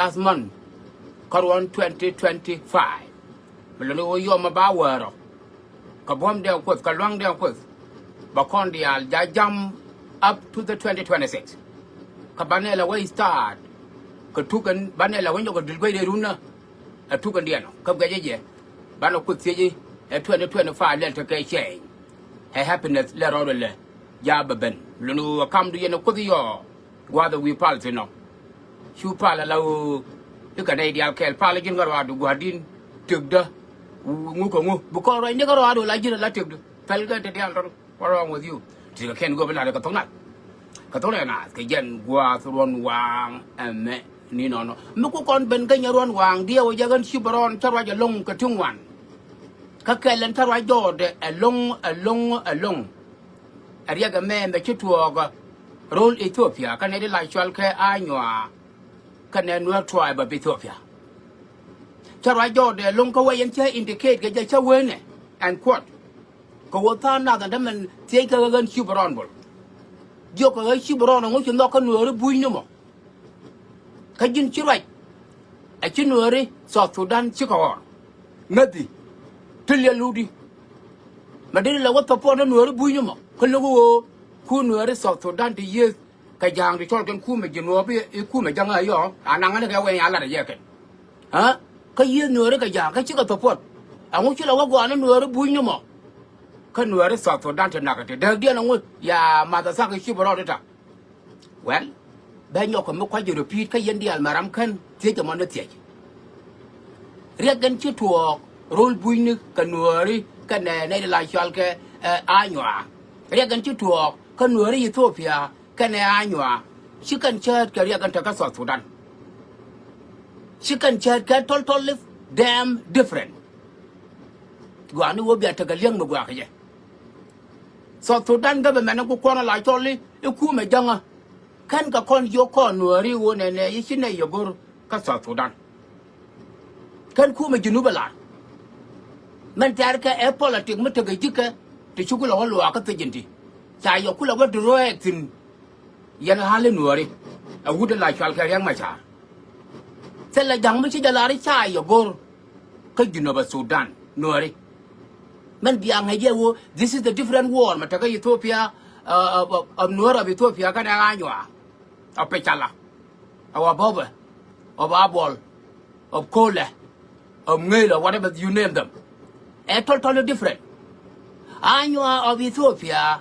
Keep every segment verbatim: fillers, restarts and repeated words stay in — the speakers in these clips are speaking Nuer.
last month, kä ruɔ̱n twenty twenty-five. Mi luni wä yɔm a ba wärɔ. Kä buɔ̱m dee kuoth, kä luaŋ dee kuoth. Ba kɔn diaal ja jam up to the twenty twenty-six. Kä banɛ la wä start. Kä tukɛn banɛ la wä nyɔk a dil guey dee runä. A tukɛn diɛn ɔ. Kä guecä jɛ. Banɛ kuoth thieci. Ɛ twenty twenty-five lɛl tekɛ change. Ɛ happiness lɛ rɔɔdɛ lɛ. Ja bɛ ben. Luni wä kam du yɛn a kuoth yɔɔ. Gua̱a̱th ɛ wi̱i̱ pal thi̱n ɔ. Cu pal ala ɣöö i̱ kɛ nɛy diaal kɛɛl pal ji̱n kä ruaadu gua̱a̱r di̱n tëkdä. Ŋu kɛ ŋu bi kɔn ruac ni kä ruaadu la ji̱n ala tëkdä. Pɛl kɛ te diaal tɔn. What wrong with you? Ti kɛ kɛn go̱o̱p in lat kɛ thok nath. Kɛ thok nath kɛ jɛn gua̱a̱th ruɔ̱n waaŋ ɛmɛ ni nɔnɔ. Mi ku kɔn ben kä nyɛ ruɔ̱n waaŋ diɛw ɛ jɛ ɣän ci bɛ rɔɔn cä ruac ɛlɔ̱ŋ kɛ ti ŋuan. Kä kɛl ɛn cä ruac jɔɔtdɛ ɛlɔ̱ŋ ɛlɔ̱ŋ ɛlɔ̱ŋ. Ɛ riɛk ɛmɛ mɛ ci tuɔɔk ro̱l Ethiopia kä nɛy di la cɔal kɛ Anyuaa kä nɛy Nuer tribe of Ethiopia. Cä ruac jɔɔtdɛ lo̱ŋ kä wec ɛn cä indicate kɛ jɛ cä weenɛ ɛn kuɔt. Kɛ wä tha̱a̱ŋ nath ɛn dämɛn thiec kä ɣän ci bɛ rɔɔn bol. Jiök kɛ ɣän ci bɛ rɔɔn ɛŋu ci nhɔk kä Nuääri buucni mɔ. Kä ji̱n ci ruac. Ɛ ci Nuääri South Sudan cikɛ ɣɔr. Ŋäthi. Ti liɛl luti. Mɛ deri lɛ wä thɔpuɔn ni Nuääri buucni mɔ. Kä lo̱k ɣöö ku Nuääri South Sudan ti yiëëth kɛ ja̱a̱ŋ ti cɔl kɛn kumɛ ji̱ nuɔɔp i̱ kumɛ ja̱ŋ a yɔ. A naŋ ni kɛ wɛny a lat a yɛ kɛn. Kä yiëëth Nuääri kɛ ja̱a̱ŋ kä cikɛ thɔpuɔn. Ɛŋu ci lɛ wä gɔaa ni Nuääri buucni mɔ. Kä Nuääri South Sudan ti nak ti dääkdiɛn ɛŋu ya math a thak i̱ ci bɛ rɔɔd i̱ tak. Well, bɛ nyɔk kɛ mi kua̱c jɛ repeat kä yɛn diaal mɛ ram kän thiec ɛmɔ ni thiec. Riɛk ɛn ci tuɔɔk ro̱l buucni kɛ Nuääri kɛnɛ nɛy di la cɔal kɛ Anyuaa. Riɛk ɛn ci tuɔɔk kä Nuääri Ethiopia kɛnɛ Anyuaa. Ci kɛn cääth kɛ riɛk ɛn te kä South Sudan. Ci kɛn cääth kɛ totally damn different. Gua̱a̱ni wä bia tekɛ li̱eŋ mi gua̱a̱ kɛ jɛ. South Sudan government ku kɔn a la cɔl i̱ kumɛ jäŋä. Kän kɛ kɔn jiök kɔn Nuääri ɣöö nɛnɛ yi ci nɛy yɛ go̱r kä South Sudan. Kän kumɛ Junub a lar. Mɛn tɛ̈r kɛ ɛ politic mi tekɛ ji̱kɛ ti ci kulɛ wä luaak kä thiec in ti. Ca yɛ kulɛ wä drag thi̱n. Yɛn ɣa̱l i̱ Nuääri. Ɛ wut in la cɔal kɛ Riɛk Macar. Thilɛ ja̱ŋ mi ci jɛ lar i̱ ca yɛ go̱r. Kä Junub a Sudan Nuääri. Mɛn bia ŋäc jɛ ɣöö this is the different war mɛ tekɛ Ethiopia of Nuäär of Ethiopia kɛnɛ Anyuaa. Of Pecala. Of Abɔbɛ. Of Abuɔl. Of Kolɛ. Of Ŋeilɛ, whatever you name them. Ɛ totally different. Anyuaa of Ethiopia.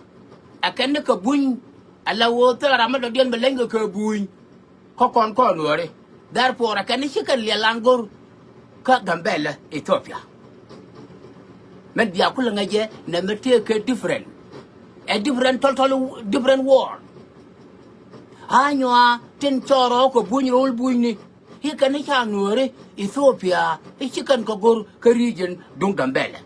Ɛ kɛn ni kɛ buny. Ɛ la ɣöö thilɛ ram mi dɔ̱diɛn bɛ leny kɛ kɛ buny. Kä kɔn kɔn Nuääri. Therefore ɛ kɛn ni cikɛ liɛl an go̱r. Kä Gambɛlɛ Ethiopia. Mɛn bia kulɛ ŋäc jɛ nɛ mɛ tëëkɛ different. Ɛ different, totally different war. Anyuaa tin cɔɔr rɔɔk kɛ buny ro̱l bunyni. I̱ kɛn i̱ ca Nuääri Ethiopia i̱ ci kɛn kɛ go̱r kä region duŋ Gambɛlɛ.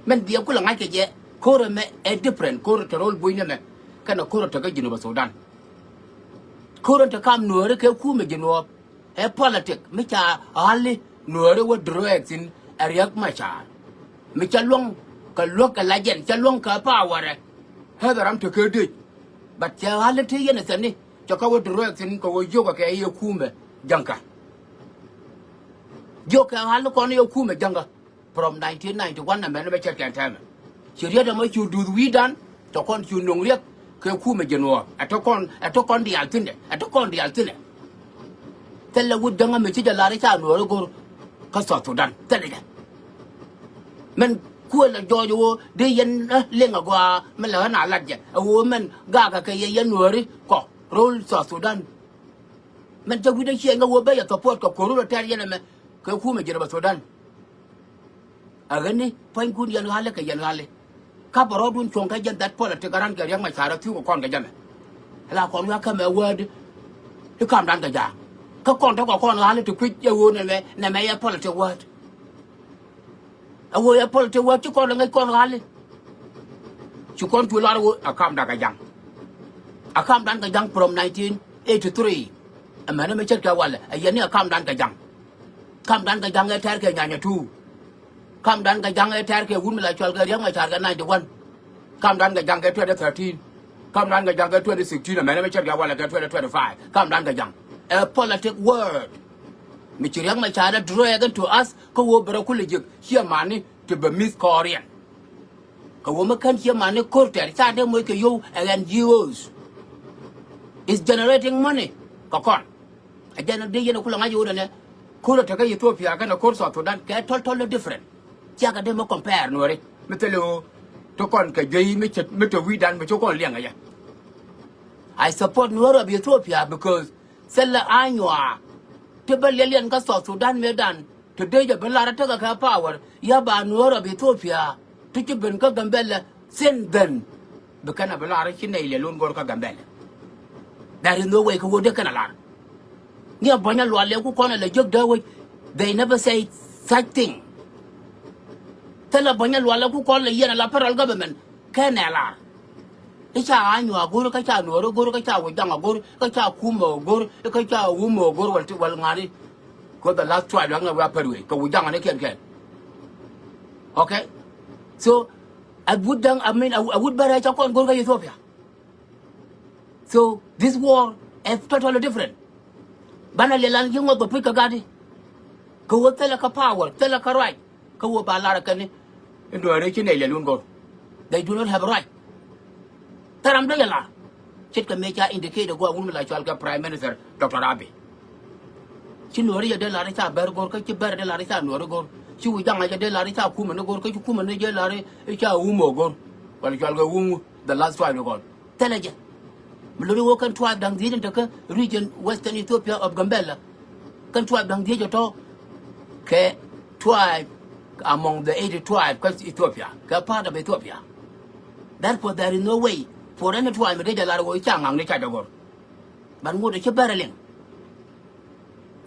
Mɛn bia kulɛ ŋa̱c kɛ jɛ ko̱r ɛmɛ ɛ different ko̱r te ro̱l bunyni mɛ. Kɛnɛ ko̱r te kä Junub a Sudan. Ko̱r ɛn te kam Nuääri kɛ kumɛ ji̱ nuɔɔp. Ɛ politic mi ca ɣa̱li Nuääri wä drag thi̱n ɛ Riɛk Macar. Mi ca luäŋ kɛ luäk kɛ la jɛn ca luäŋ kɛ power ɛ. Ɣäth ɛ ram te kɛ dec. But ca ɣa̱li te yɛn ɛ thɛni ca kä wä drag thi̱n kɛ wä jiök ɛ kɛ yɛ kumɛ ja̱ŋkä. Jiök kɛ ɣa̱li kɔn yɛ kumɛ ja̱ŋkä. From nineteen ninety-one ɛmɛn bä cɛ kɛn tɛmɛ. Ci riet ɛmɔ cu duth wi̱i̱dan tɔ kɔn cu no̱ŋ riɛk kɛ kumɛ ji̱ nuɔɔr. Ɛ tɔ kɔn, ɛ tɔ kɔn diaal thi̱nɛ, ɛ tɔ kɔn diaal thi̱nɛ. Thilɛ wut jäŋä mi ci jɛ lar i̱ ca nuɔɔr i̱ go̱r kä South Sudan. Thilɛ jɛ. Mɛn kuël ɛ jɔɔc ɣöö dee yɛn ɛ liŋ ɛ gɔaa mi lɛ ɣän a lat jɛ ɛ ɣöö mɛn gaakä kɛ yɛ yɛn nuɔɔri kɔ ro̱l South Sudan. Mɛn cä wi̱cdä ciɛɛŋ kä ɣöö ben yɛ support kɛ ko̱r rut ɛ tɛr yɛn ɛmɛ kɛ kumɛ ji̱ rɛ bä Sudan. Ɛ ɣän ni pua̱nykun yɛn ɣa̱lä kɛ yɛn ɣa̱lä. Ka bɛ rɔɔdun cuɔ̱ŋ kä jɛn that politic ɛ ran kɛ Riɛk Macar ɛ thi̱i̱k ɛ kɔn kɛ jɛmɛ. Ɛ la kɔn wi̱i̱ a kämɛ wääd i̱ kamdan kɛ ja̱a̱ŋ. Kä kɔn tekɔ kɔn ɣa̱lä ti kui̱c ɛ ɣöö nɛmɛ, nɛmɛ yɛ politic wääd. Ɛ ɣöö yɛ politic wääd ci kɔn ɛ ŋäc kɔn ɣa̱lä. Ci kɔn cu lar ɣöö ɛ kamdan kɛ ja̱ŋ. Ɛ kamdan kɛ ja̱ŋ from nineteen eighty-three. Ɛmɛn ɛmɛ ce̱tkɛ walɛ ɛ yɛn ni ɛ kamdan kɛ ja̱ŋ. Kamdan kɛ ja̱ŋ ɛ tɛr kɛ nyanya tu. Kamdan kɛ ja̱ŋ ɛ tɛr kɛ wut mi la cual kɛ Riɛk Macar kɛ ninety-one. Kamdan kɛ ja̱ŋ kɛ twenty thirteen. Kamdan kɛ ja̱ŋ kɛ twenty sixteen, ɛmɛn ɛmɛ ce̱tkɛ walɛ kɛ twenty twenty-five. Kamdan kɛ ja̱ŋ. A politic word. Mi ci Riek Machar a drag into us, kä wä bɛ rɔ kulɛ ji̱k ciɛ mani ti bɛ mi̱th kɔɔriɛn. Kɛ wä mi kän ciɛ mani ko̱r tɛr ca dee moc kɛ yo̱w ɛ N G Os. Is generating money kɛ kɔn. A jɛn dee yɛn a kulɛ ŋa̱c i̱ wä dɛnɛ ko̱r a tekɛ Ethiopia kɛnɛ ko̱r South Sudan kɛ tɔl tɔl different. Ciakɛ dee mi compare Nuɔri mi thilɛ ɣöö ti kɔn kɛ juey mi cɛ mi te wi̱i̱dan mi ci kɔn liɛŋ ɛ yɛ. I support Nuɔri of Ethiopia because thilɛ a nyuaa ti bä liɛliɛn kä South Sudan mëëdan. Ti dee jɛ bi lar a tekɛ kɛ power ya ba Nuɔr of Ethiopia ti ci ben kä Gambɛlɛ since then. Bi kɛn a bi lar ci nɛy lɛ lun go̱r kä Gambɛlɛ. There is no way kɛ wä dee kɛn a lar. Ni a buɔ̱ny a lual lɛ ku kɔn a lɛ jiök dee wec. They never say such thing. Thilɛ buɔ̱ny a lual lɛ ku kɔn lɛ yɛn a la federal government. Kɛn ɛ lar. I̱ ca a nyuak go̱r, kä ca Nuɔr go̱r, kä ca wi̱c daŋ a go̱r, kä ca kumɛ go̱r, kä ca wumɛ go̱r wal ti wal ŋa̱ni. Kɛ the last tribe ɛ ŋɛ wi̱i̱ a pär wee kɛ wi̱c daŋ ni kɛn kɛn. Okay. So a wut daŋ, I mean, a wut bärɛ ca kɔn go̱r kä Ethiopia. So this war is totally different. Banɛ liɛl an yi ŋuɔth bɛ puc kɛ gat i̱ kɛ wä thilɛ kä power, thilɛ kä right. Kä wä ba lar kɛn i̱ Nuɛri ci nɛy lɛ lun go̱r. They do not have a right. Thɛram dee yɛ lar. Ce̱tkɛ mëë ca indicate a guɔ wun mi la cɔal kɛ Prime Minister Doctor Abiy. Ci Nuɛri yɛ dee lar i̱ ca bɛr go̱r, kä ci bɛr dee lar i̱ ca Nuɛri go̱r. Ci wi̱c daŋ a jɛ dee lar i̱ ca kumɛ ni go̱r, kä ci kumɛ ni jɛ lar i̱ ca wumɛ go̱r. Wala cɔal kɛ wum the last tribe go̱r. Thilɛ jɛ. Mi lo̱ri wä kɛn tribe da̱ŋ dhiec in tekä region Western Ethiopia of Gambela. Kɛn tribe da̱ŋ dhiec ɛ tɔ̱ kɛ tribe among the eighty tribe kä Ethiopia, kɛ part of Ethiopia. Therefore there is no way for any tribe mi dee jɛ lar wä ca ŋa̱ŋ ni ca jɛ go̱r. But ŋot ɛ ci bɛr ɛ liŋ.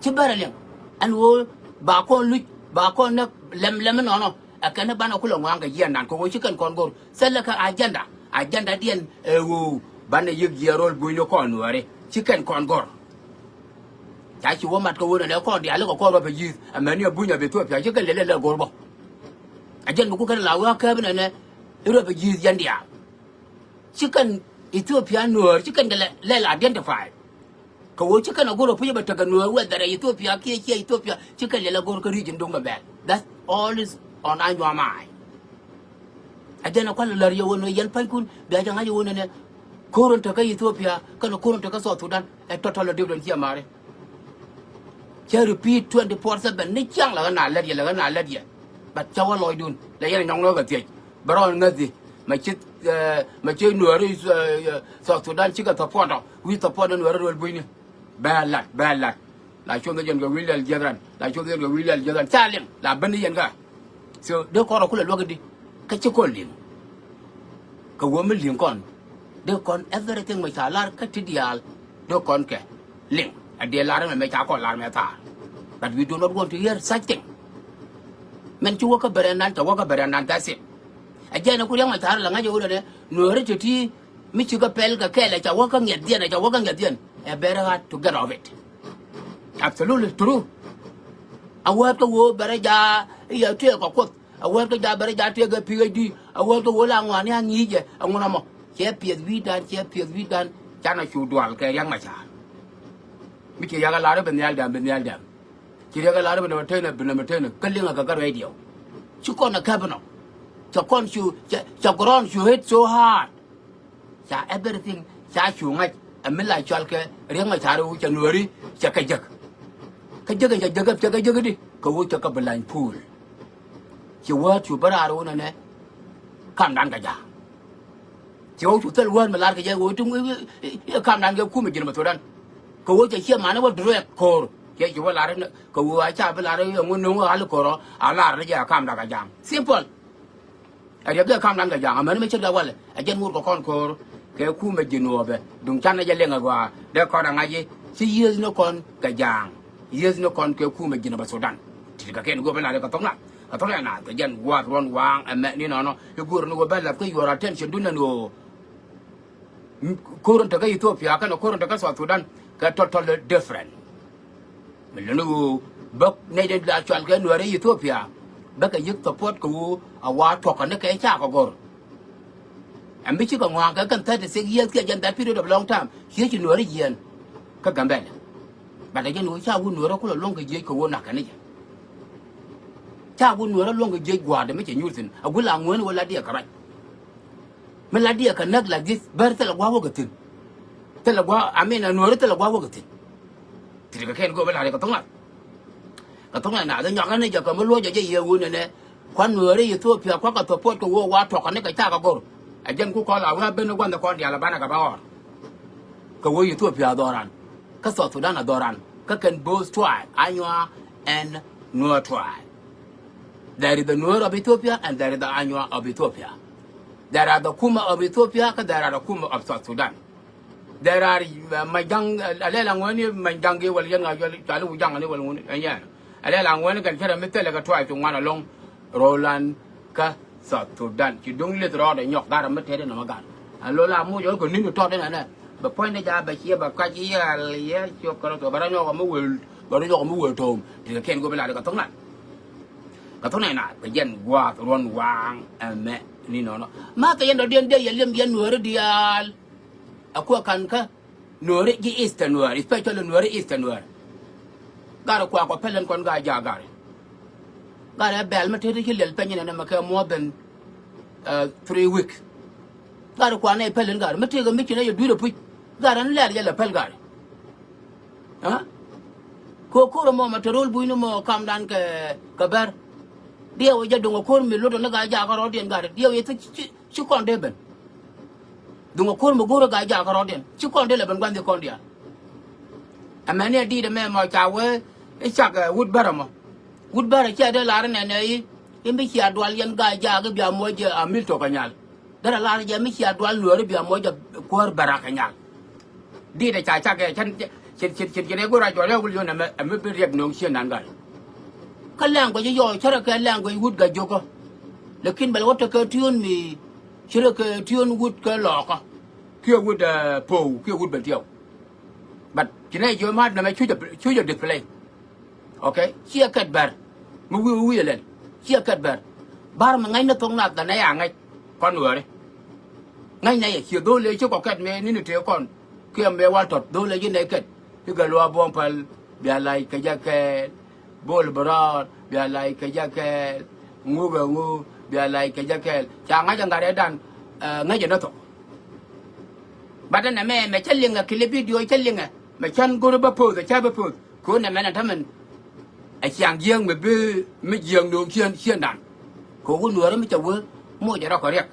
Ci bɛr ɛ liŋ ɛn ɣöö ba kɔn luc, ba kɔn näk lɛm lɛm inɔnɔ. Ɛ kɛn i̱ banɛ kulɛ ŋɔaŋ kɛ jiɛɛndan kɛ ɣöö ci kɛn kɔn go̱r. Thilɛ kɛ agenda, agenda diɛn ɛ ɣöö banɛ yiëk jiɛɛr ro̱l bunyni kɔn Nuɛri. Ci kɛn kɔn go̱r. Ca ci wä mat kɛ ɣöö nɛnɛ kɔn diaal i̱ kɛ kɔn rɔ pɛ yi̱th. Amäni ɛ buny ɛ bi thuɔ̱ɔ̱p ca ci kɛn lɛl ɛ lɛ go̱r bä. Agenda mi ku kɛn la wee a kääp inɛnɛ i̱ rɔ pɛ yi̱th yɛn diaal. Ci kɛn Ethiopia Nuɛr ci kɛn kɛ lɛ lɛl identify. Kɛ ɣöö ci kɛn a go̱r a puc a bɛ tekɛ Nuɛr whether ɛ Ethiopia kiɛ ciɛ Ethiopia, ci kɛn liɛl a go̱r kä region duŋ Gambɛl. That's all is on Anyuam eye. A jɛn a kual a lär yɛ wä nɔ yɛn pa̱nykun bia jɛ ŋa̱c yɛ wä nɛnɛ. Ko̱r in tekä Ethiopia kɛnɛ ko̱r in tekä South Sudan ɛ totally different ciɛ mari. Cä repeat twenty four seven ni ciaŋ lɛ ɣän a lät yɛ, lɛ ɣän a lät yɛ. But cä wä lɔcdun lɛ yɛn a nyɔŋ nɔ kɛ thiec. Bɛ rɔɔn ŋäthi mɛ ci, eh, mɛ ci Nuɛri, eh, South Sudan cikɛ support ɔ wi̱i̱ support ni Nuɛri ruel bunyni. Bɛ lat, bɛ lat. La cuɔth ni jɛn kɛ wi̱i̱ lɛl jiɛth ran, la cuɔth ni jɛn kɛ wi̱i̱ lɛl jiɛth ran ca liŋ la ben ni yɛn kä. So dee kɔn rɔ kulɛ luäk i̱di kä ci kɔn liŋ. Kɛ wä mi li̱ŋ kɔn dee kɔn everything mɛ ca lar kä ti diaal dee kɔn kɛ liŋ. A dee lar mɛ mɛ ca kɔn lar mɛ thaar. But we do not want to hear such thing. Mɛn ci wä kä bɛrɛ nan, ca wä kä bɛrɛ nan, that's it. A jɛn a ku riɛk mɛ thaar la ŋa̱c a wä dɔnɛ Nuɛri ti ti mi ci kä pɛl kɛ kɛl a ca wä kä ŋiɛth dhiɛn, a ca wä kä ŋiɛth dhiɛn. A very hard to get off it. Absolutely true. A wä kä wä bɛrɛ ja i̱ a tuɛɛk kɛ kuoth. A wä kä ja bɛrɛ ja tuɛɛk kɛ P H D. A wä kä wä la ŋuani a ŋi̱i̱cɛ a ŋun amɔ. Cɛ piɛth wi̱i̱dan, cɛ piɛth wi̱i̱dan. Canɛ cu dual kɛ riaŋ ma ca̱a̱r. Mi ci riaŋ a lar i̱ bi nhial dam, bi nhial dam. Ci riaŋ a lar i̱ bi nɛmɛ tënɛ, bi nɛmɛ tënɛ. Kä liŋ a kɛ kä radio. Ci kɔn a käp inɔ. Cɛ kɔn cu, cɛ, cɛ ground cu hit so hard. Ca everything ca cu ŋa̱c. Ɛ mi la cɔal kɛ riaŋ ma ca̱a̱r i̱ wä cɛ Nuɛri cɛ kɛ jek. Kä jek in cɛ jek cɛ kɛ jek i̱di kɛ wä cɛ kɛ bi lany puul. Ci wä cu bä raar wä nɛnɛ. Kamdan kɛ ja̱a̱ŋ. Ci wä cu thil wä mi lar kɛ jɛ wä ti ŋui̱ kamdan kɛ kumɛ ji̱n mɛ thodan. Kɛ wä cɛ ciɛ mani wä drɛk ko̱r cɛ ci wä lar kɛ wä a ca bi lar i̱ ŋun ni wä al ko̱r ɔ a lar ni jɛ kamdan kɛ ja̱a̱ŋ. Simple. Ɛ riɛk jɛ kamdan kɛ ja̱a̱ŋ amäni mi ce̱tkɛ walɛ ɛ jɛn ŋot kɛ kɔn ko̱r kɛ kumɛ ji̱n wä bɛ duŋ canɛ jɛ liŋ ɛ gɔaa dee kɔn ɛ ŋa̱c i̱ ci yiëëth ni kɔn kɛ ja̱a̱ŋ. Yiëëth ni kɔn kɛ kumɛ ji̱n ɛ bɛ Sudan. Ti kɛ kɛn go̱o̱r bɛ lar kɛ thok nath kɛ thok nath kɛ jɛn gua̱a̱th ruɔ̱n waaŋ ɛmɛ ni nɔnɔ i̱ go̱o̱r ni wä bɛ lath kä yuɔr attention dun nɛn ɣöö. Ko̱r in tekä Ethiopia kɛnɛ ko̱r in tekä South Sudan kɛ totally different. Mi luni ɣöö bä nɛy den la cɔal kɛ Nuɛri Ethiopia bä kɛ yi̱k support kɛ ɣöö a wa tuɔkä ni kɛ ca kɛ go̱r. Ɛn bi cikɛ ŋɔaŋ kɛ kɛn thirty six years kiɛ jɛn that period of long time ciɛ ci Nuɛri jiɛɛn kä Gambɛla. But again, wä ca wä Nuäärä kulɛ luɔ̱ŋ kɛ jiec kɛ wä nak kɛ ni jɛ. Ca wä Nuäärä luɔ̱ŋ kɛ jiec gua̱a̱r dee mi cɛ nyuur thi̱n. A gula ŋuäni wä la diɛ kɛ ruac. Mi la diɛ kɛ näk la dhieth bär thilɛ gua̱a̱ wä kɛ thi̱n. Thilɛ gua̱a̱, I mean, a Nuäärä thilɛ gua̱a̱ wä kɛ thi̱n. Ti ti kɛ kɛn go̱o̱p la diɛ kɛ thoŋ nath. Kɛ thoŋ nath, nath nyɔk ni jɛ kɛ mi luɔ̱c jɛ jɛ yɛ wun nɛnɛ. Kuan Nuäärä Ethiopia kuan kɛ support kɛ wä wa tɔk kɛ ni kɛ ca kɛ go̱r. A jɛn ku kɔl a wä a ben ni gua̱n ni kɔn diaal a banɛ kɛ ba ɣɔr. Kɛ wä Ethiopia a dhɔran. Kä South Sudan a dhɔran. Kä kɛn both tribe, Anyuak and Nuer tribe. There is the Nuer of Ethiopia and there is the Anyuak of Ethiopia. There are the Kuma of Ethiopia, kä there are the Kuma of South Sudan. There are, uh, Majang, uh, a lɛl aŋuɛni Majang gi wala yɛn ŋa yɔl, cɔali Wujang ni wala ŋuni, uh, yeah. A lɛl aŋuɛni kɛn cɛ rɛ mi thilɛ kɛ tribe ti ŋuan alɔŋ Roland kä South Sudan. Ci duŋ lith rɔɔdɛ nyɔk garɛ mi tɛtdɛ nɔmɔ gar. A lola muc ɣä kɛ ni̱n tɔt inɛ nɛ. Bɛ puɔ̱nydɛ ja bɛ ciɛ bɛ kac iɛl yɛ ciök kärɛ thok bɛ rɔ nyɔk ɛ mi wël, bɛ rɔ nyɔk ɛ mi wël to̱o̱m. Ti kɛ kɛn go̱o̱p ila ri kɛ thok nath. Kɛ thok nath nath kɛ jɛn gua̱a̱th ruɔ̱n waaŋ ɛmɛ ni nɔnɔ. Ma kɛ yɛn dɔ̱diɛn dee yɛ liɛm yɛn Nuääri diaal. A kuɛ ka̱n kä Nuääri ji̱ Eastern Nuäär, especially Nuääri Eastern Nuäär. Garɛ kua kɔ pɛlɛn kɔn Gaa-jaak garɛ. Garɛ bɛl mi teti ci liɛl pɛny nɛnɛ mɛ kɛ more than, uh, three weeks. Garɛ kua nɛ pɛlɛn garɛ mi tëëkɛ mi ci nɛ yɛ dui̱rɛ puc. Garɛ ni lɛl yɛ lɛ pɛl garɛ. Aa? Kɛ ko̱r ɛmɔ mɛ te ro̱l bunyni mɔ kamdan kɛ, kɛ bɛr. Diɛw jɛ duŋ ɛ ko̱r mi luɔt ni Gaa-jaak kärɔɔdiɛn garɛ. Diɛw yɛ ci, ci, ci kɔn dee ben. Duŋ ɛ ko̱r mi go̱o̱r ɛ Gaa-jaak kärɔɔdiɛn. Ci kɔn dee lɛ ben gua̱n dhi̱i̱ kɔn diaal. Ɛmɛni ɛ di̱i̱t ɛmɛ mɔ ca wee i̱ cak, eh, wut bärä mɔ. Wut bärä ciɛ dee lar inɛnɛ i̱, i̱ mi cia dual yɛn Gaa-jaak i̱ bia muɔc, eh, Amiltok kɛ nyal. Derɛ lar jɛ mi cia dual Nuääri bia muɔc, eh, kuäär bärä kɛ nyal. Di̱i̱t ɛ ca cak ɛ cɛn, cɛn, cɛn, cɛn, cɛn ɛ go̱r a jɔl ɛ wul yɔn ɛmɛ, ɛmɛ bi riɛk no̱o̱ŋ ciën nan gal. Kä language yɔɔ cärɛ kɛ language wut Gaa-jokä. Lakin bɛl wä tekɛ tiöön mi cärɛ kɛ tiöön wut kɛ lɔɔkä. Kiɛ wut, eh, po̱o̱w, kiɛ wut bɛl tiɛw. But ci nɛ jiö ma̱a̱t nɛmɛ cucä, cucä display. Okay? Ciɛ kɛt bär. Mi wi̱i̱ wi̱i̱ lɛl. Ciɛ kɛt bär. Bär mi ŋäcnɛ thok nath la nɛ ya ŋäc. Kɔn wääri. Ŋäcnɛ yɛ ciɛ dho̱l ëë ci kɔ kɛt mëë ni̱n tëë kɔn. Kiɛ mëë wal tɔt dho̱l ëë ci nɛ kɛt. I̱ gɛ luaak buɔ̱m päl. Bia lac kɛ jɛ kɛɛl. Bol bɛ rɔɔd bia lac kɛ jɛ kɛɛl. Ŋuk ɛ ŋuk bia lac kɛ jɛ kɛɛl. Ca ŋa̱c ɛ ŋa̱t ɛ dan, eh, ŋäc ɛ nä thok. Bat ɛn ɛmɛ mɛ cä liŋɛ kili bidio cä liŋɛ mɛ cän go̱r bä poth ɛ cä bä poth. Ko̱n ɛmɛn ɛ tämɛn ɛ ciaŋ jiääk mɛ bi mi jiääk nööŋ ciën ciëndan. Kɛ wä nuäärä mi cɛ wee moc ɛ rɔ kɛ riɛk.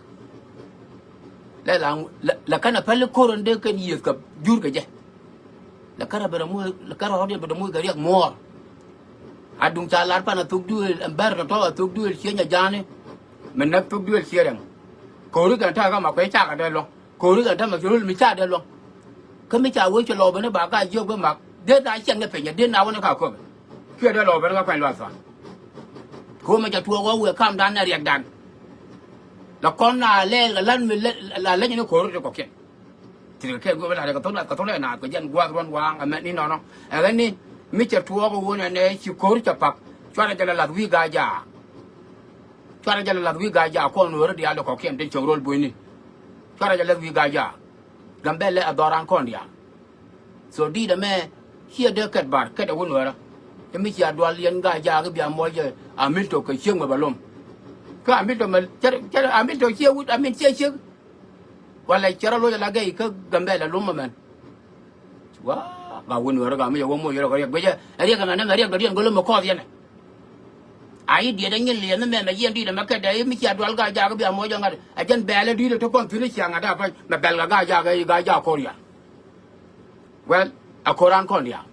Lɛ la, la, la kɛn ɛ päl i̱ ko̱r ɛn dee kɛn yiëëth kɛ jur kɛ jɛ. Lɛ kärɛ ben rɔ moc, lɛ kärɛ rɔ̱diɛn ben rɔ moc kɛ riɛk muɔɔr. A duŋ ca lar pan a thok duëël ɛn bɛr tɔ̱tɔ̱ a thok duëël ciëny a ja̱a̱ni. Mi näk thok duëël ciëë rɛŋ. Ko̱ri kɛn ta̱a̱ kä ma kuec cakɛ dee luɔ̱ŋ. Ko̱ri kɛn ta̱a̱ ma ci röl mi ca dee luɔ̱ŋ. Kä mi ca wee ci lɔɔk ben i̱ ba ka jiök bi mak dee na ciɛŋ ni piny ɛ dee na wä ni ka köpɛ. Kiɛ dee lɔɔk ben kä kuany luath thuan. Ko̱mɛ ca tuɔɔk wä wëë kamdan ɛ riɛkdan. La kɔn na lɛɛl kɛ la̱t mi la leny ni ko̱ri ti kɔ̱kiɛn. Ti kɛ kɛ go̱o̱p la rɛ kɛ thok la kɛ thok la naath kɛ jɛn gua̱a̱th ruɔ̱n waaŋ ɛmɛ ni nɔnɔ. Ɛ ɣän ni mi cɛ tuɔɔk ɛ wun ɛnɛ ci ko̱r cɛ pak. Cuarɛ jɛ la lath wi̱i̱ Gaa-jaak. Cuarɛ jɛ la lath wi̱i̱ Gaa-jaak kɔn nuɔ̱ɔ̱ri diaal kɔ̱kiɛn tin cieŋ ro̱l bunyni. Cuarɛ jɛ lath wi̱i̱ Gaa-jaak. Gambɛlɛ ɛ dhɔran kɔn diaal. So di̱i̱t ɛmɛ ciɛ dee kɛt bar kɛt ɛ wun nuɔ̱ɔ̱rä. Ɛ mi cia dual yɛn Gaa-jaak i̱ bia muɔc ɛ Amiltok kɛ cieŋ mɛ bɛ lom. Kä Amiltok mɛ cɛ, cɛ Amiltok ciɛ wut, I mean, ciɛ ciek. Walɛ cɛ rɔ loc ala gɛy kä Gambɛlɛ lom ɛmɛn. Wa ba wä nuäärä gam mi yɛ wä moc yɛ rɔ kɛ riɛk guicɛ ɛ riɛk ɛmɛn ɛmɛ riɛk dɔ̱diɛn go̱l ɛmɛ kɔɔth yɛnɛ. A i̱ diɛt ɛ nyin liɛth ni mɛmɛ yɛn di̱i̱t ɛmɛ kɛt ɛ i̱ mi cia dual Gaa-jaak i̱ bia muɔc ɛ ŋa̱t ɛ jɛn bɛɛl ɛ di̱i̱t ɛ te kɔn thi̱n i̱ cia ŋa̱t ɛ apäny mɛ bɛl kɛ Gaa-jaak ɛ i̱ Gaa-jaak ko̱r yar. Well, a ko̱r an kɔn diaal.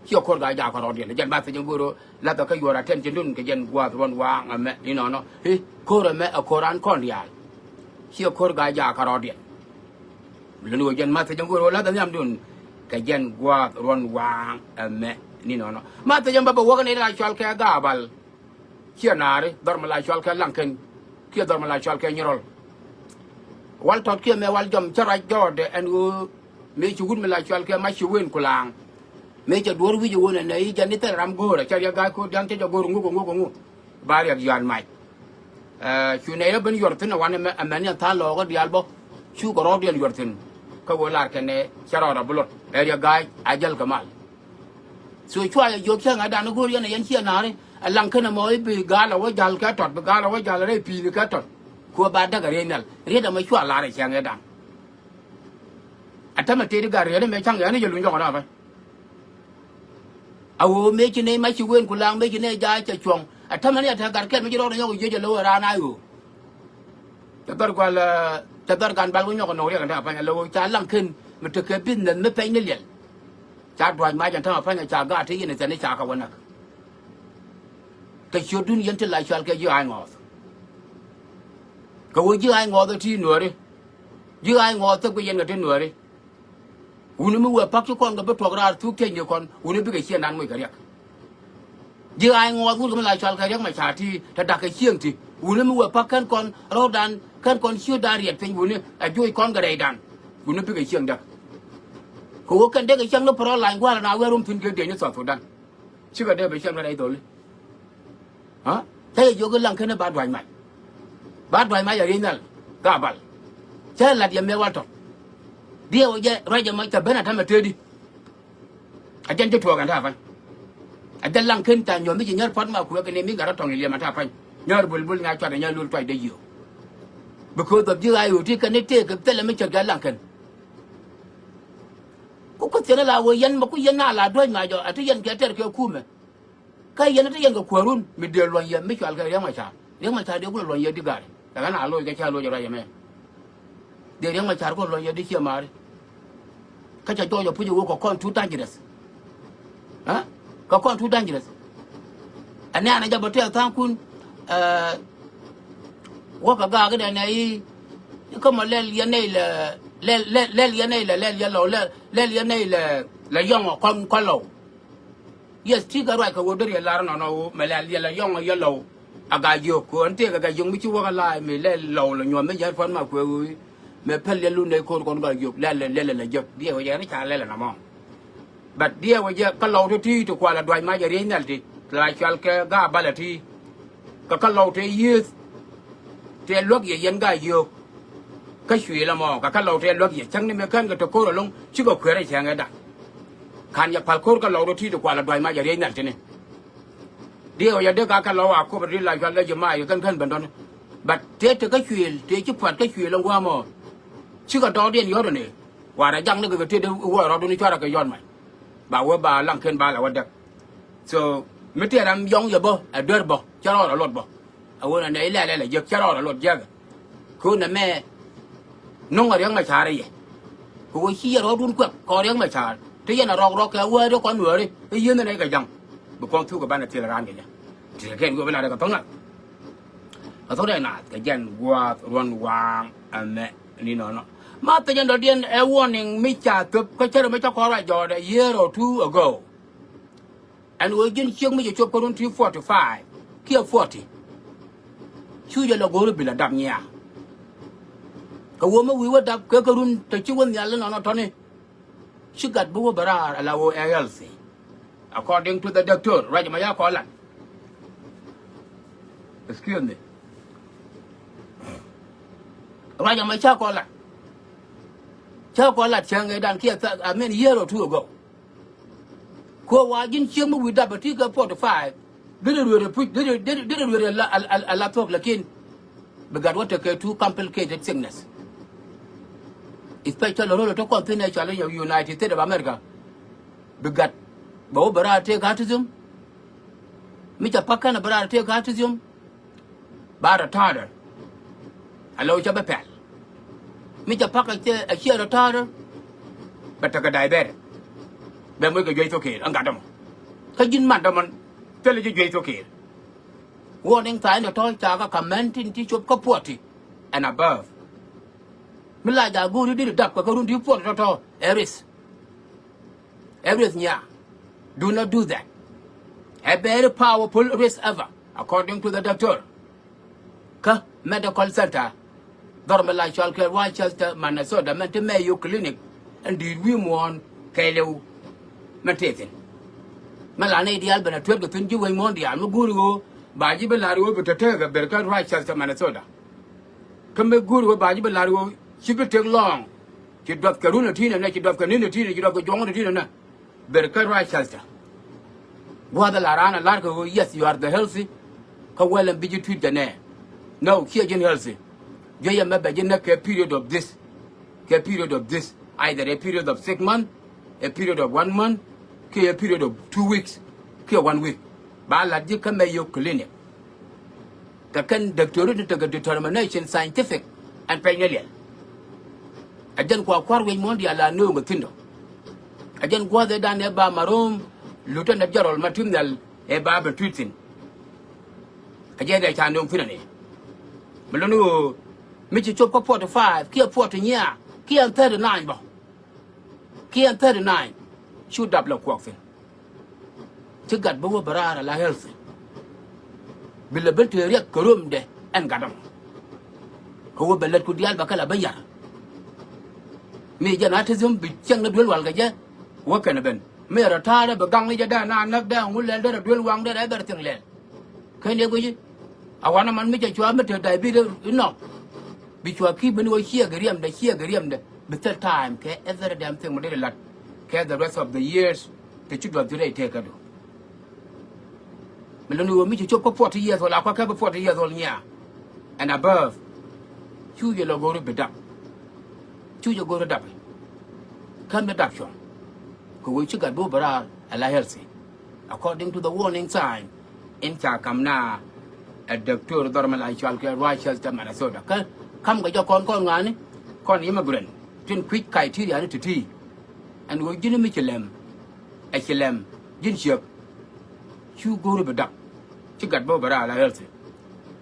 Ciɛ ko̱r Gaa-jaak kärɔɔdiɛn. Jɛn ba thiec in go̱o̱r ɣöö lathɛ kä yuɔr attention dun kɛ jɛn gua̱a̱th ruɔ̱n waaŋ ɛmɛ inɔnɔ. I̱ ko̱r ɛmɛ a ko̱r an kɔn diaal. Ciɛ ko̱r Gaa-jaak kärɔɔdiɛn. Luni ɣöö jɛn ma thiec in go̱o̱r ɣöö lathɛ nhiam dun kɛ jɛn gua̱a̱th ruɔ̱n waaŋ ɛmɛ inɔnɔ. Ma thiec in bä bɛ wäk in ila cual kɛ Gaabal. Ciɛ naari dhɔr mi la cual kɛ Laŋkɛn kiɛ dhɔr mi la cual kɛ Nyirɔl. Wal tɔt kiɛ mɛ wal jɔm cä ruac jɔɔdɛ ɛn ɣöö mëë ci wut mi la cual kɛ Mac ci wen kulaŋ. Mëë cɛ duɔ̱ɔ̱r wi̱c ɛ ɣöö nɛ nɛ i̱ jɛn i̱ thil ram go̱o̱rɛ cä riɛk ga̱a̱c ko̱r dia̱ŋ cä jɛ go̱o̱r ŋuk ɛ ŋuk ɛ ŋuk. Ba riɛk yuan mac. Ɛ cu nɛy rɔ ben yuɔr thi̱n ɛ wanɛ mɛ ɛmɛn yɛn tha̱a̱ŋ lɔɔkä diaal bä. Cukɛ rɔɔdiɛn yuɔr thi̱n kä ɣöö lar kɛnɛ cä rɔɔdɛ bi luɔt ɛ riɛk ga̱a̱c a jäl kɛ mal. So cua yɛ jiök cäŋ ɛ dan i̱ go̱o̱r yɛn ɛ yɛn ciɛ na̱a̱ri ɛ laŋ kɛn ɛmɔ i̱ bi gaal ɛ wä ja̱l kɛ tɔt, bi gaal ɛ wä ja̱l ɛ rɛy pi̱i̱ni kɛ tɔt. Kuɛ ba däk ɛ riey nhial riet ɛmɔ cua lar ɛ cäŋ ɛ dan. Ɛ tämɛ tëëdi gat riet ɛmɛ cäŋ yɛn i̱ jɛ luny jɔk ɛ dan ɛ pɛny. A ɣöö mëë ci nɛy mac ci wen ku la̱a̱ŋ mëë ci nɛy ja̱a̱c cɛ cuɔ̱ŋ. Ɛ tämɛ ni a te gat kɛl mi ci rɔɔdɛ nyɔk jiec ɛ lo̱w ɛ raan a ɣöö cɛ dhɔr gua̱l, cɛ dhɔr gan bal wä nyɔk ɛ nɔk riɛk ɛn te a pa̱ny ɛ lo̱w ca laŋ ken mi tekɛ business mi pɛny ni liɛl. Ca dua̱c mac ɛn te a pa̱ny ɛ ca gaat ti yɛn ɛ thɛn i̱ ca kɛ wä näk. Kɛ ciötdun yɛn ti la cual kɛ ji̱ ɣaac ŋɔɔth. Kɛ ɣöö ji̱ ɣaac ŋɔɔth ɛ ti nuääri. Ji̱ ɣaac ŋɔɔth thäk guic yɛn kɛ ti nuääri. Wuni mi wee pa̱k ci kɔn kɛ bi tuɔk raar thuk tiecni kɔn wuni bikɛ cieŋdan moc kɛ riɛk. Ji̱ ɣaac ŋɔɔth wut kɛ mi la cɔal kɛ riɛk mɛ ca̱a̱t ti te da̱k kɛ cieŋ ti wuni mi wee pa̱k kɛn kɔn rɔ̱dan kɛn kɔn ciötdan riɛt piny wuni ɛ juɔc kɔn kɛ rɛydan. Wuni bikɛ cieŋ däk. Kɛ ɣöö kɛn dee kɛ cieŋ ni pärɔ lany gua̱a̱r na wee rom thi̱n kɛ dee ni South Sudan. Cikɛ dee bɛ cieŋ ni rɛy dholi. Aa cä yɛ jiök i̱ laŋ ken i̱ ba dua̱c mac. Ba dua̱c mac a riey nhial Gabal. Cä lat yɛ mëë wal tɔ̱. Diɛw jɛ ruac ɛmɔ cɛ ben a tämɛ tëëdi. A jɛn ci tuɔɔk ɛn ta̱a̱ pa̱ny. A jɛn laŋ ken ca nyuɔ̱th mi ci nyär puɔ̱t ma kuɛ kɛ ni mi gat rɔ tɔ̱ŋ i̱ liɛm ɛn ta̱a̱ pa̱ny. Nyär bulbul ŋa̱c cuat ɛ nyär lul tuacdɛ yiëë. Because of ji̱ ɣaac ɣöö ti kɛn i̱ tëëk kɛ thilɛ mi ce̱tkɛ laŋ ken. Ku kuth thiɛn ala wee yɛn mɛ ku yɛn na la duäc mac ɔ a ti yɛn kɛ tɛr kɛ kumɛ. Kä yɛn a ti yɛn kɛ kuäärun mi dee luɔ̱ny yɛ mi cual kɛ Riɛk Macar. Riɛk Macar dee kulɛ luɔ̱ny yɛ di gaari. Ɛ ɣän a loc kɛ cä loc ɛ ruac ɛmɛ. Dee Riɛk Macar kulɛ luɔ̱ny yɛ di ciɛ maari. Kä cɛ jɔɔc ɛ puc ɛ wee kɛ kɔn too dangerous. Ɛ kɛ kɔn too dangerous. Ɛ nɛɛnɛ jɛ bä tɛɛk tha̱a̱ŋkun. Ɛ wä kɛ gaak i̱ dɛn ɛ i̱ i̱ kä mɔ lɛl yɛn nɛy lɛ lɛl lɛl lɛl yɛn nɛy lɛ lɛl yɛn lɔw lɛl lɛl yɛn nɛy lɛ lɛ yɔ̱ŋ ɔ kɔn kɔn lɔw. Yes, ti kɛ ruac kɛ ɣöö deri ɛ lar nɔnɔ ɣöö mɛ lɛ liɛl ɛ yɔ̱ŋ ɛ yɛ lɔw. A Gaa-jiök kɛ ɣöö ɛn tëëkɛ Gaa-jiök mi ci wäk ɛ la̱a̱c mi lɛ lɔw lɛ nyuɔ̱th mi yɛn pua̱n ma kuɛ ɣöö mɛ päl yɛ lun nɛy ko̱r kɔn Gaa-jiök lɛl lɛ lɛl lɛ jek diɛw ɛ jɛ ri ca lɛl ɛ nɔmɔ. But diɛw ɛ jɛ kä lɔw ti ti ti kual ɛ duac mac ɛ riey nhial ti la cual kɛ Gabal ɛ ti. Kɛ kä lɔw tëë yiëëth tëë luäk yɛ yɛn Gaa-jiök. Kä cuëël ɛmɔ kɛ kä lɔw tëë luäk yɛ cäŋ ni mëë kän kɛ te ko̱r ɛlɔ̱ŋ cikɛ kueer ɛ cäŋ ɛ da̱k. Ka̱n yɛ pal ko̱r kä lɔw rɔ ti̱i̱t ɛ kual ɛ dua̱c mac ɛ riey nhial tini. Diɛw yɛ dee ka kä lɔw a kop ɛ ri la cual ɛ ji̱ mac kɛ kän kän ben dɔ̱ni. But tëë te kä cuëël tëë ci pua̱t kä cuëël ɛn gua̱a̱mɔ. Cikɛ dɔɔkdiɛn yɔ̱t ɛn ëë. War ɛ jak ni kɛ kɛ tëë dee wä rɔɔdun cuarɛ kɛ yɔ̱t mac. Ba wee ba laŋ ken ba lɛ wä däk. So mi tëë ram yɔ̱ŋ yɛ bä ɛ duer bä cä rɔɔd ɛ luɔt bä. A wen a nɛy lɛl lɛl a jiäk cä rɔɔd a luɔt jiäk. Kɛ ɣöö nɛmɛ no̱ŋ a Riɛk Macar yɛ. Kɛ ɣöö ci yɛ rɔɔdun kuɛk kɔn Riɛk Macar te yɛn a rɔk rɔk kɛ wääri kɔn nuääri i̱ yieen nɛy kɛ ja̱ŋ. Bi kɔn thuk kɛ banɛ thil raan kɛ jɛ. Ti kɛ kɛn wi̱i̱ bi lat kɛ tho̱ŋ nath. Kɛ tho̱ŋ dee naath kɛ jɛn gua̱a̱th ruɔ̱n waaŋ ɛmɛ ni nɔnɔ. Ma thil jɛn dɔ̱diɛn ɛ warning mi ca thöp kä cärɛ mi ca kɔn ruac jɔɔdɛ year or two ago. Ɛn ɣöö ji̱n ciek mi cɛ cop kä run ti forty five kiɛ forty. Cu jɛ lɛ go̱o̱r i̱ bi lɛ dap nyiaak. Kɛ ɣöö mi wi̱i̱ wä dap kɛ kä run te ci wä nhial inɔnɔ tɔ̱ni. Ci gat bi wä bɛ raar ala ɣöö ɛ healthy. According to the doctor, ruac ɛmɔ ca kɔn lat. Excuse me. Ruac ɛmɔ ca kɔn lat. Ca kɔn lat cäŋ ëëdan kiɛ, I mean, year or two ago. Kɛ ɣöö wa ji̱n ciek mi wi̱i̱ dap ɛ ti kɛ forty five. Deri rueer ɛ puc, deri, deri, deri rueer ɛ la, a, a, a la thuɔ̱k, lakin bi gat wä tekɛ too complicated sickness. Especially ro̱l ɛ te kɔn thi̱n ɛ cɔal i̱ United States of America. Bi gat bɛ wä bɛ raar tëëk autism. Mi ca pa̱k kɛn ɛ bɛ raar tëëk autism. Ba retarded. A lo̱w cä bä pɛl. Mi cɛ pa̱k a ciɛ, a ciɛ retarded. Bɛ tekɛ diabetic. Bɛ moc kɛ juey thok kɛɛl ɛn gat dämɔ. Kä ji̱n man dämɔ thilɛ ji̱ juey thok kɛɛl. Warning sign tɔ̱ ca kä kä mɛn tin ti cop kä forty and above. Mi la ja̱ go̱o̱ri dit dap kɛ kä run ti forty tɔ̱tɔ̱ ɛ risk. Ɛ risk nyaa. Do not do that. A very powerful risk ever, according to the doctor. Kä medical center dhɔr mi la cɔal kɛ Rochester, Minnesota, mɛn ti Mayo Clinic. Ɛn di̱i̱t wi̱i̱ muɔ̱ɔ̱n kɛɛliw mɛn tëë thi̱n. Mɛn la nɛy diaal ben a tueet kɛ thi̱n ji̱ wec muɔ̱ɔ̱n diaal mi guuri ɣöö ba ji̱ bi la̱r ɣöö bi te tekɛ ber kä Rochester, Minnesota. Kä mi guuri ɣöö ba ji̱ bi la̱r ɣöö ci bi tek lɔ̱ɔ̱ŋ. Ci duɔth kɛ run ɛ ti̱i̱n ɛnɛ, ci duɔth kɛ ni̱n ɛ ti̱i̱n ɛ, ci duɔth kɛ juɔ̱ŋ ɛ ti̱i̱n ɛnɛ. Ber kä Rochester. Gua̱a̱th ɛ la raan ɛ la̱r kɛ ɣöö, yes, you are the healthy. Kä wäl ɛn bi ji̱ treat jɛ nɛ. No, ciɛ ji̱n healthy. Juey ɛmɛ bɛ ji̱ näk kɛ period of this, kɛ period of this, either a period of six month, a period of one month, kiɛ a period of two weeks, kiɛ one week. Ba la̱t ji̱ kä Mayo Clinic. Te kɛn doctor ni tekɛ determination scientific ɛn pɛny ni liɛl. Ɛ jɛn kua kua̱r wi̱c muɔ̱ɔ̱n diaal la nööŋ ɛ thi̱n dɔ. Ɛ jɛn gua̱a̱th ëëdan ëë ba marom, Lieutenant General Matim Nhial ëë ba ben treat thi̱n. Ɛ jɛn ɛ ca nööŋ thi̱n ɛn ëë. Mi luni ɣöö mi ci cop kä forty five kiɛ forty nyiaa kiɛ ɛn thirty nine bä. Kiɛ ɛn thirty nine cu dap lɛ kuɔk thi̱n. Ci gat bä wä bɛ raar ala healthy. Bi lɛ ben te riɛk kɛ romdɛ ɛn gat ɛmɔ. Kɛ wä bɛ lät ku diaal bɛ kɛ la ben yar. Mi jɛn autism bi cieŋ ni duel wal kɛ jɛ. Wä kɛn ben mi rɔ ta̱a̱rä bi gaŋ ni jɛ dee na näk dee ŋu lɛl dee rɔ duel waŋ dee rɔ everything lɛl. Ken yɛ guici. A wanɛ man mi cɛ cua mi te diabetes inɔ. Bi cua ki̱i̱p ben wä ciɛ gɛ riɛmdɛ, ciɛ gɛ riɛmdɛ. Bi thil time kɛ every damn thing mi dee lat kɛ the rest of the years. Te ci duɔth ti rɛy tekä du. Mi luni wä mi ci cop kä forty years old, a kua kɛ bi forty years old nyiaa and above. Cu jɛ lɔ go̱ri bi dap. Cu jɛ go̱ri dap. Kä mi dap cuɔ̱ŋ. Kɛ wä ci gat bi wä bi raar ala healthy. According to the warning sign in ca kam na ɛ doctor dhɔr mi la cual kɛ Rochester, Minnesota. Kä kam kɛ jɛ kɔn kɔn ŋa̱ni kɔn immigrant tin kui̱c criteria ni ti̱ti̱. Ɛn ɣöö ji̱n mi ci lɛm ɛ ci lɛm ji̱n ciek. Cu go̱o̱ri bi dap. Ci gat bä bɛ raar la healthy.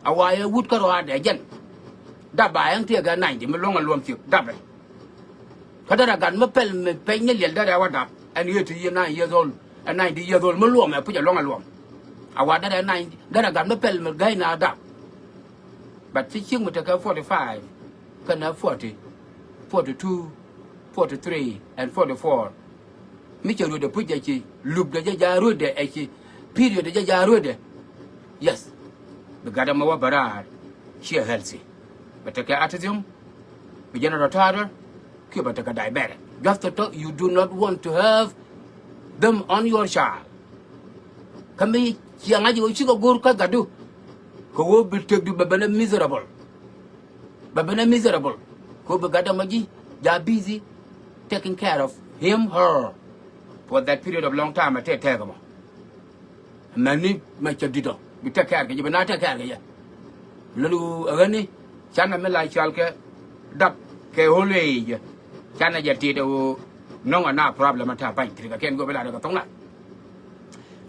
A wa yɛ wut kä rɔaadɛ jɛn. Dap ba ɛn tiɛɛk ɛ ninety mi luɔ̱ŋ ɛ luɔ̱m ciek dapɛ. Kä derɛ gat mi pɛl mi pɛny ni liɛl derɛ wä dap. Ɛn yee ti yee nine years old, ɛ ninety years old mi luɔm ɛ puc ɛ luɔ̱ŋ ɛ luɔm. A wa derɛ nine derɛ gat mi pɛl mi gäy na dap. But ci ciek mi tekɛ forty five kɛnɛ forty, forty two, forty three and forty four. Mi cɛ ruetdɛ puc ɛ ci lupdɛ jɛ ja̱a̱ ruetdɛ ɛ ci period ɛ jɛ ja̱a̱ ruetdɛ. Yes. Bi gat ɛmɔ wä bɛ raar ciɛ healthy. Bɛ tekɛ autism, bi jɛn rɔ ta̱a̱rä kiɛ bɛ tekɛ diabetic. Just to talk, you do not want to have them on your child. Kä mi ciɛ ŋa̱c ɣöö cikɛ go̱o̱r kä gatdu kɛ ɣöö bi tëkdu bɛ benɛ miserable. Bɛ benɛ miserable. Kɛ ɣöö bi gatdä mɔ ji̱ ja̱ busy taking care of him, her for that period of long time. Ɛ tëë tɛɛk ɛmɔ. Mɛni mɛ cɛ di̱t ɔ bi take care kɛ jɛ, bi na take care kɛ jɛ. Lon ɣöö ɛ ɣäni canɛ mi la cɔal kɛ dap kɛ whole age. Canɛ jɛ tit ɛ ɣöö nɔŋ ɛ na problem ɛ ta̱a̱ pa̱ny ti kɛ kɛn go̱o̱p ɛ la dee kɛ thoŋ na.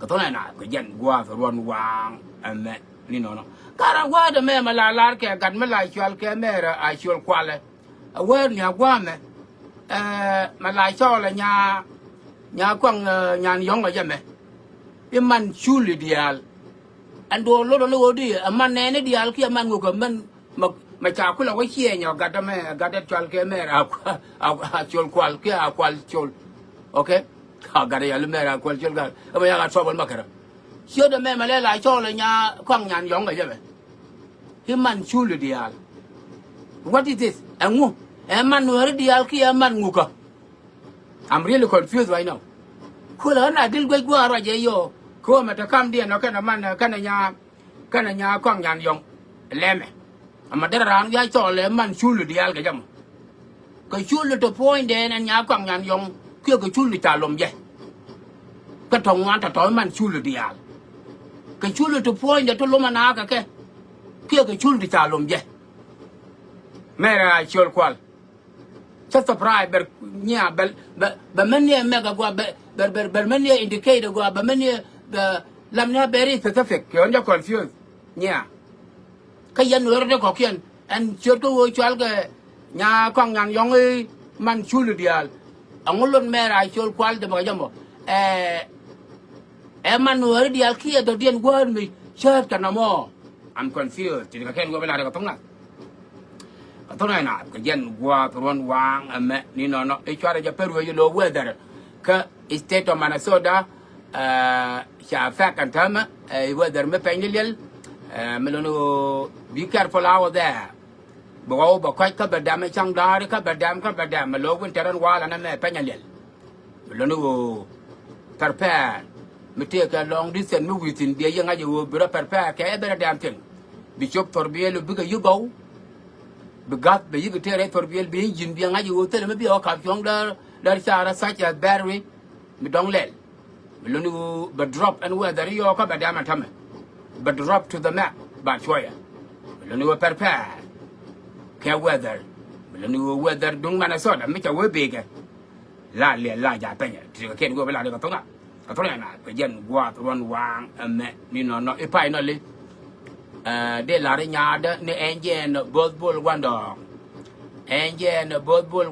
Kɛ thoŋ na kɛ jɛn gua̱a̱th ruɔ̱n waaŋ ɛmɛ ni nɔnɔ. Gat ɛ gua̱a̱th ɛmɛ mɛ la lar kɛ gat mi la cɔal kɛ mɛrɛ a ciöl kualɛ. A wäär ni a gua̱a̱mɛ. Ɛ, mɛ la cɔɔl ɛ nya, nya kuaŋ, ɛ, nyan yɔ̱ŋ ɛ jɛ mɛ. I̱ man culi diaal. Ɛn duɔ̱ɔ̱r lot ɔ ni ɣöö di ɛ man nɛɛni diaal kiɛ man ŋukä mɛn mɛ, mɛ ca kulɛ wä ciɛɛny ɔ gatdä mɛ, gatdä cual kɛ mɛɛr a, a, a col kual kiɛ a kual col. Okay? A gatdä yali mɛɛr a kual col gat. Ɛ mɛ yak a trouble ma kärä. Ciötdä mɛ mɛ lɛ la cɔɔl ɛ nya kuaŋ nyan yɔ̱ŋ ɛ jɛ mɛ. I̱ man culi diaal. What is this? Ɛŋu? Ɛ man nuääri diaal kiɛ ɛ man ŋukä? I'm really confused right now. Kulɛ ɣän a dil guec gua̱a̱r ruac ɛ yɔ. Kɛ ɣöö mɛ te kamdiɛn ɔ kɛnɛ man, kɛnɛ nya, kɛnɛ nya kɔaŋ nyan yɔ̱ŋ. Lɛmɛ. Ɛmɛ derɛ raan wi̱i̱ a cɔɔl ɛ man culi diaal kɛ jɛ mɔ. Kɛ culi ti puɔ̱nydɛ ɛn nya kɔaŋ nyan yɔ̱ŋ kiɛ kɛ culi ca lom jɛ. Kä tɔ̱ ŋuan tɔ̱tɔ̱ man culi diaal. Kɛ culi ti puɔ̱nydɛ ti lom anaakɛ kɛ kiɛ kɛ culi ti ca lom jɛ. Mɛrɛ a ciöl kual. Cä surprise bɛr nyia bɛ, bɛ, bɛ mɛn niɛ mɛk a gua bɛ, bɛ, bɛ, bɛ mɛn niɛ indicate a gua bɛ mɛn niɛ bɛ lam niɛ very specific. Kɛ ɣän jɛ confuse nyia. Kä yɛn nuɛɛr dee kɔ̱kiɛn ɛn ciöt kä ɣöö cual kɛ nya kɔaŋ nyan yɔ̱ŋ i̱ man culi diaal. Ɛŋu lot mɛɛr a ciöl kual dee bä kɛ jɛ mɔ. Ɛ, ɛ man nuääri diaal kiɛ dɔ̱diɛn guäär mi cäätkɛ nɔmɔ. I'm confused. Ti kɛ kɛn wä bi lat kɛ thoŋ nath. Kɛ thoŋ nath kɛ jɛn gua̱a̱th ruɔ̱n waaŋ ɛmɛ ni nɔnɔ i̱ cuarɛ jɛ pär wee yi lo̱o̱ weather kä state of Minnesota. Ɛ, ca affect ɛn täämɛ, ɛ, weather mi pɛny ni liɛl. Ɛ, mi lon ɣöö be careful out there. Bi wä wä bɛ kɔc kä bɛ dɛm ɛ ca̱ŋ da̱a̱ri kä bɛ dɛm kä bɛ dɛm ɛ lo̱o̱ winter ɛn wa̱a̱ lɛn ɛmɛ pɛny ɛ liɛl. Lon i̱ ɣöö prepare Mi tëëkɛ long distance mi wi̱i̱ thi̱n, biɛ yɛ ŋa̱c ɛ ɣöö bi rɔ prepare kɛ every damn thing. Bi cop thurbiɛl bikɛ yi̱ gɔw. Bi gath bɛ yi̱k tëë rɛy thurbiɛl, bi engine biɛ ŋa̱c ɛ ɣöö thilɛ mi biɛ ɣä kap cuɔ̱ŋ däär, däär carä such as battery. Mi dɔ̱ŋ lɛl. Bi luni ɣöö bɛ drop ɛn weather yɔɔkä bɛ damn ɛn tämɛ. Bɛ drop to the max ba cuɔyɛ. Bi luni ɣöö prepare kɛ weather. Bi luni ɣöö weather duŋ Minnesota mi ca wee bekɛ. La liɛl la ja pɛnyɛ ti kɛ kɛn wee bɛ la ni kɛ thoŋa. Kɛ thoŋa na kɛ jɛn guath ruɔn waaŋ ɛmɛ ni nɔnɔ i̱ pay nɔ li. Dee lar i̱ nyaadä ni ɛn jɛn both bol guandɔɔŋ. Ɛn jɛn both bol